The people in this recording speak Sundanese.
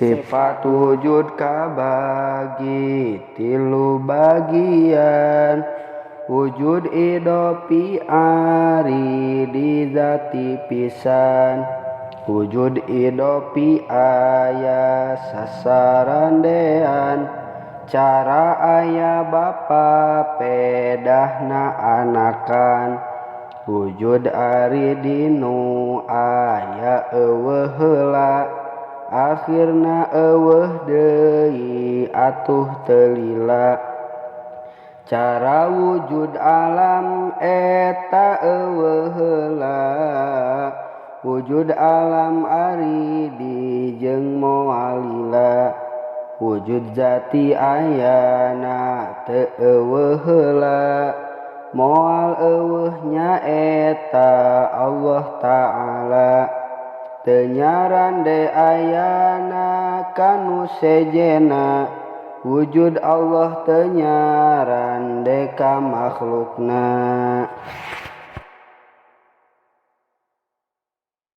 Sifat wujud kabagi tilu bagian. Wujud idhofi ari dizati pisan. Wujud idhofi aya sasarandean. Cara aya bapa pedahna anakan. Wujud ari dinu aya euweuh heula. Akhirna euweuh deui atuh teu lila. Cara wujud alam eta euweuh heula. Wujud alam ari di jeung moal lila. Wujud zati ayana teu euweuh heula. Moal euweuh nyaeta Allah Ta'ala. Teu nyarande ayana kanu sejenna. Wujud Allah teu nyarande ka makhlukna.